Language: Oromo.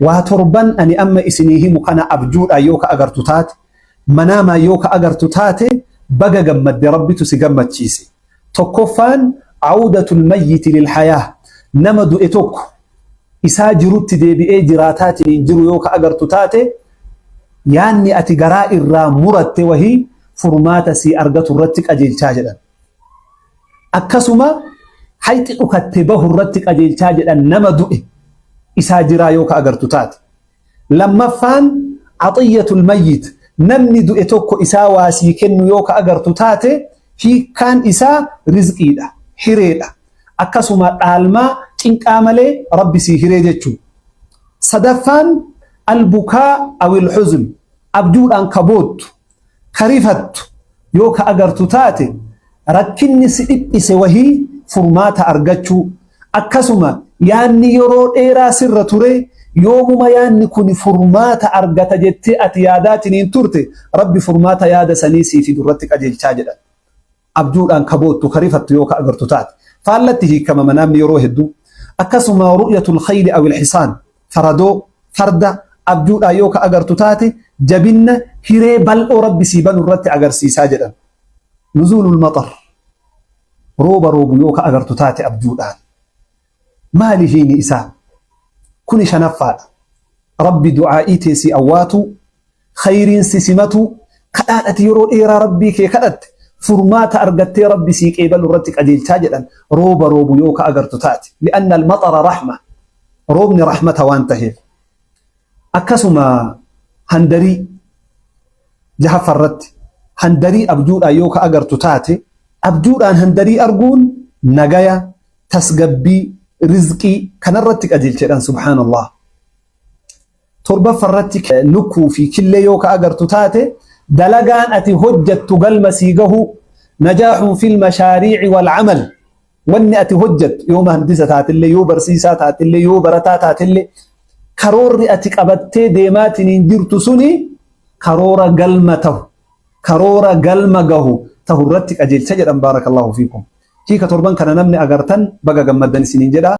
Waa torban ani amma isinii himu kana abjuudhaan yoo ka agartu taate, manaamaan yoo ka agartu taate, baga gammadde, Rabbitu si gammachiise. Tokkoffaan awdatul mayyiti lil hayaa, nama du'e tokko isaa jirutti deebi'ee jiraataatiin jiru yoo ka agartu taate, yaanni ati garaa irraa muratte wahii furmaata sii argatu irratti qajeelchaa jedhan. Akkasuma hayxi dhukatte bahu irratti qajeelchaa jedhan nama du'e isaa jiraa yoo ka agartu taate. Lammaffaan axiyyatul mayyit, namni du'e tokko isaa waa sii kennu yoo ka agartu taate, hiikkaan isaa rizqiidha, hireedha. Akkasuma dhaalmaa cinqaa malee Rabbi sii hiree jechuu. Sadaffaan albukaa awil huzn, abjuudhaan ka boottu, ka rifattu yoo ka agartu taate, rakkinni si dhiphise wahii furmaata argachuu, akkasuma yaanni yeroo dheeraa sirra ture, yoomuma yaanni kun furmaata argata jettee ati yaadaatiniin turte, Rabbi furmaata yaada sanii sii fidu irratti qajeelchaa jedhan. Abjuudhaan ka boottu, ka rifattu yoo ka agartu taate. Faallatti hiikama manaamni yeroo hedduu. Akkasuma ru'yatul khayli awil hisaan, faradoo, farda abjuudhaan yoo ka agartu taate, jabinna hiree bal'oo Rabbi sii banu irratti agarsiisaa jedhan. Nuzuulul maxar, rooba roobu yoo ka agartu taate abjuudhaan. Maali hiini isaa? Kuni shanaffaadha. Rabbi du'aa'ii tee sii awwaatuu, khayriin si simatuu, kadhaan ati yeroo dheeraa Rabbii kee kadhatte furmaata argattee Rabbi sii qeebalu irratti qajeelchaa jedhan rooba roobu yoo ka agartu taate. Li'anna al-maxara rahma. Roobni rahmata waan taheef. Akkasuma handarii jahaffa irratti, handarii abjuudhaan yoo ka agartu taate, abjuudhaan handarii arguun nagaya, tasgabbii, rizqii kanarratti qajeelchedhan, subhaanallah. Torbaffa irratti lukkuu fi killee yoo ka agartu taate, dalagaan ati hojjattu galma sii gahuu, najaaxuun fil mashaariici wal camal, wanni ati hojjattu yoo mahandisa taatillee, yoo barsiisaa taatillee, yoo barataa taatillee, karoorri ati qabattee deemaatiniin jirtu suni karoora galma tahu, karoora galma gahu tahu irratti qajeelcha jedhan. Baarakallahu fiikum. Hiika torban kana namni agartan baga gammaddan isiniin jedha.